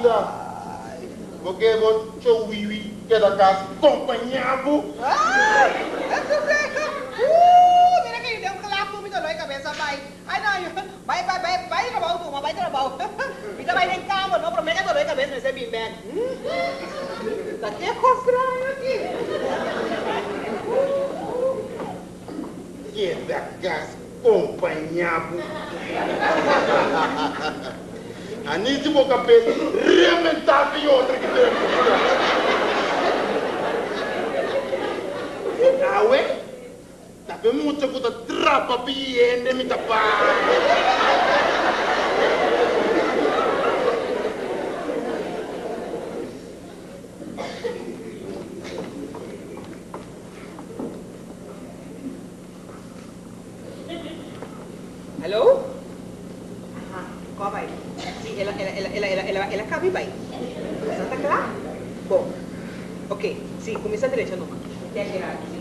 Anita, bo ke bo chowiwi keda kas kompañá bo? Ay! Ooh, mira ke yu den un klap ku mi doló e kabes a bai. Ay no, yu, bai, bai, bai, bai trabou tuma, bai trabou. Mi ta bai den kamber, no, promé ke doló e kabes mester bin bèk. Ta ke kos straño aki? Keda kas kompañá bo. Anisi bo kabes rementá pió otro ki tempu. Awe ta pe mucha ku ta trapa pi hende mi ta para. Hallo? Aha, kua bai? Si, el a, el a, el a, el a, el a, el a kabi bai. Esnan ta kla? Bon. Oké, si, kuminsá drecha numa. Te aki rato, si.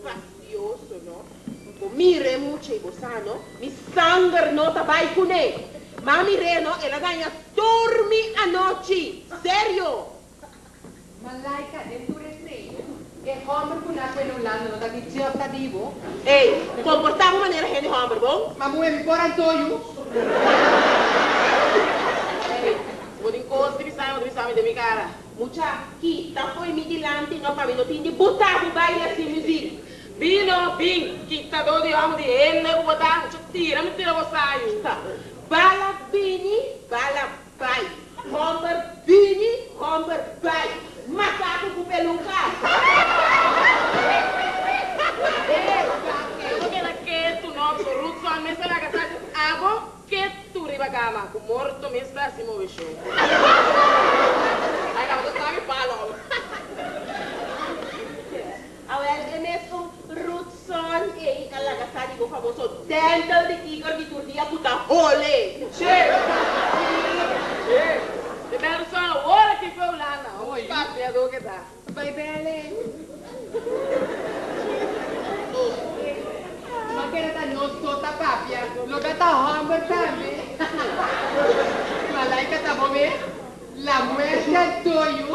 Fastioso, no? Bo mira e mucha i bo sa, no? Mi sanger no ta bai kuné. Ma mir'é, no? El a daña tur mi anochi. Serio! Malaika, den tur esei, e hòmber ku na ku e Holanda no ta di dje òf ta di bo? Ey, komportá bo manera hende hòmber, bon? Ma muhé mi por antoyu. Ey, si bo tin kos di bisa mi, bo ta bisa mi den mi kara. Mucha, kita fo'i mi dilanti, no pa mi no tin di buta bo baila sin muzik. Bino, bin, kita dor di hòmber di hende ku bo ta, mucha tira mi tira bo sayu. Bala bini, bala bai. Hòmber bini, hòmber bai. Makaku ku peluka. Bo keda ketu no, so Rutson mester laga sa ku abo ketu riba kama, ku morto mes ta hasi moveshon. Ai kaba ta sabi palo. Awel e mesun Rutson ei a laga sa di bo famoso dental di tiger di tur dia ku ta hole. Che! Che! E bel Rutson awor aki fue Hulanda. Un papiadó ke ta. Bai bele. Ma kere ta nos so ta papia, loke ta homber tambe. Malaika ta bo mes? La muerte antoyu.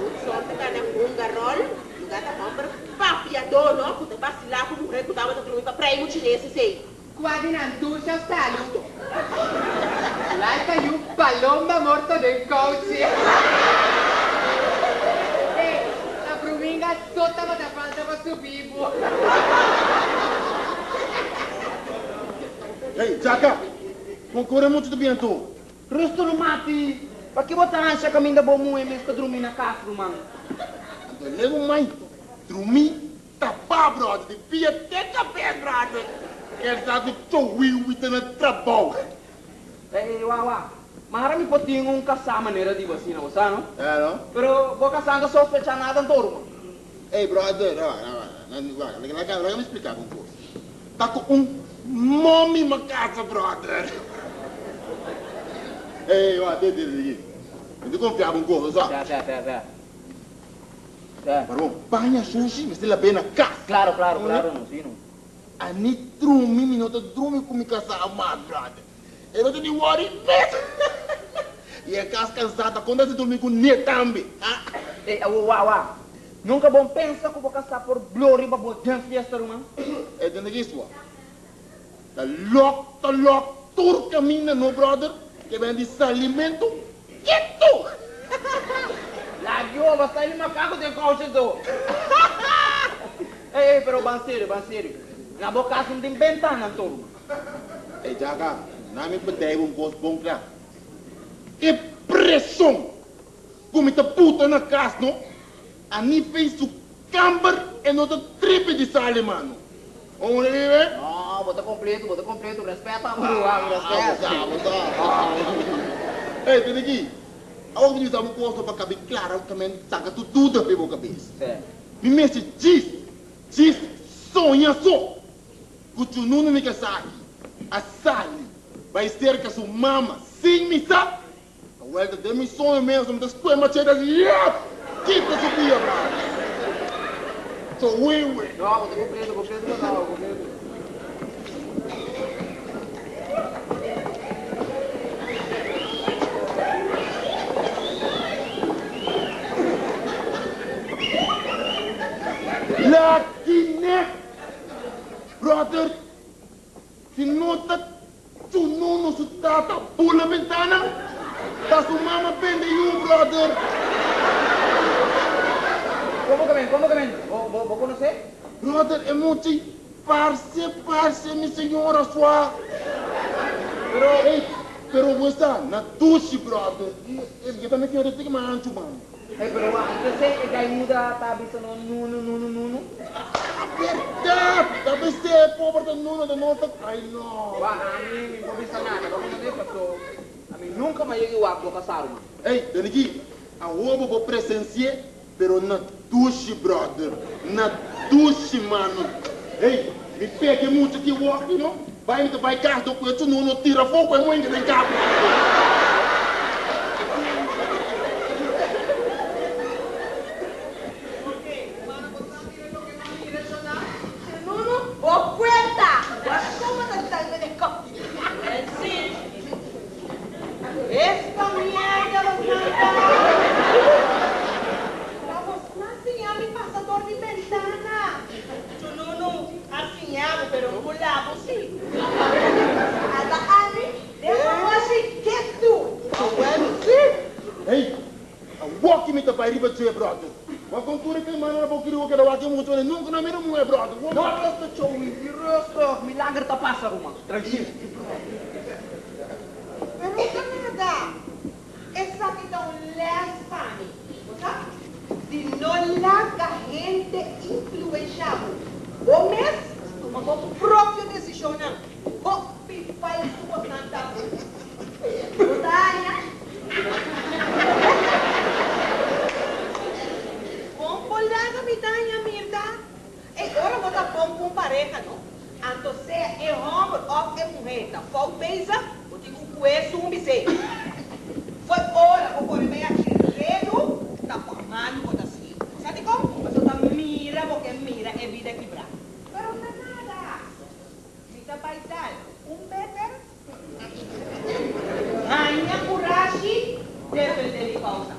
Rutson ta gana hunga rol, lugar ta homber papiadó no, ku ta basilá ku muher ku tabata drumi pa preimu chines esei. Kua di nan tur sha salu. Laika yu palomba morto den kouchi. Ey, ta bruminga so tabata falta pa subi bo. Hey, Jaka! Kon kore muchu ta bientu? Rustu no mati! Paki bo ta hansha kaminda bo muhe mes ta drumi na kas, ruman? Anto lego mai drumi ta ba, brother, di pia te kabes, brother. Ker sa ku chowiwi ta na trabou. Ey, wawa, mara mi por tin un kasá manera di bo asina, bo sa, no? Ya, no? Pero bo kasá no ta sospechá nada anto, ruman. Ey, brother, wak, wak, laga mi splika bo un kos. Ta ku un mommy m'a kasa, brother. Ey, wak, te, te, te, mi ta konfia bo un kos, sa. Sa, sa, sa, sa. Pero paña sushi mester lab'é na kas. Claro, claro, claro no, si no. Ani drumi mi no ta drumi ku mi kasá mas, brother. E no ta ni wòri mes. I e kas kansá ta konta si drumi ku ne tambe, ha. Ey, awor wak, wak. Nunka bon pensa ku bo kasá por blo riba bo den fiesta, ruman? E tende ki sua. Ta lòk ta lòk tur kaminda no brother ke ben di salimentu ketu. Lagio ba sali makaku den kouchi anto. Ey ey pero ban serio ban serio na bo kas no tin bentana anto ruman. Ey djaka na mi bedei bo un kos bon kla e preshon ku mi ta puta na kas no a ni fei su kamber e no ta tripi di sali mano. Omo di vive? No, bo ta completo, bo ta completo. Respeta bo ruman, respet. Ah, bo sa, bo sa. Ey, tende aki. Awor mi bisa bo cos pa cabi clara tamen saca tur duda fe bo cabes. Sí. Mi mester djis, djis soña so cu Chununu mi casa aki a sali bay cerca su mama sin mi sa. Awel ta den mi soño mes mi ta scoe machete asi yep! Kita su pia brada. So wewe. No, bo ta completo, completo bo ta, completo. Lucky nek! Brother, Si no ta cu nono su tata bula bentana, ta su mama bende yu, brother. Como que men, como que men? Bo, bo, bo conoce? Brother, e mochi parce, parce mi señora sua. Pero. Ey, pero bo sa, na dushi, brother. E, e ta mi señora e tiki mas anchu, man. Hey pero wak p'esei e gai muda ta bisa no nunu nunu nunu. Ta berdad! Ta p'esei e pober ta nunu ta nos ta ay no. Wak ami mi por bisa nada pa kono paso ami nunca m'a yega wak bo casado man. Hey Daniki awor bo por presenci'e pero na dushi brother na dushi mano hey mi pega e mucha ki wak no bai mi ta bai cas do cu e chununu tira afo cu e muenke den cabo. Chununu, bo puerta! Como ta dal den kopi? Esta mierda los manda! Ta bos nan siña mi pasa dor di bentana. Chununu a siña bo pero un bula bo si. Ata ami den famoshi ketu. Awel si! Hey! Awor ki mi ta bai riba dje brother. Wak kon tur e kemana na bo kiriwo keda wak e muchanan nunka no a mira muhe brother. No rustig Joey, di rustig, milager ta pasa ruman, trankil. Pero no ta nada, esaki ta un les pa mi, bo sa, di no laga hende influensha bo. Bo mes tuma bo propio desishonnan. Hopi falsu bosnan ta. Bo ta haña. Kon por laga mi ta haña Mirta? Ey, ora bo ta bon ku un pareha no, anto sea e hòmber òf e muhé ta fout bezig, bo tin ku kue sun bis'é. Fo'i ora bo kore bai hasi redu, ta pa malu bo ta sigui. Bo sa dikon? Pasobra ta mira bo ke mira e bida kibrá. Pero ta nada. Mi ta bai dal un beter. Haña kurashi, defendé mi kousa.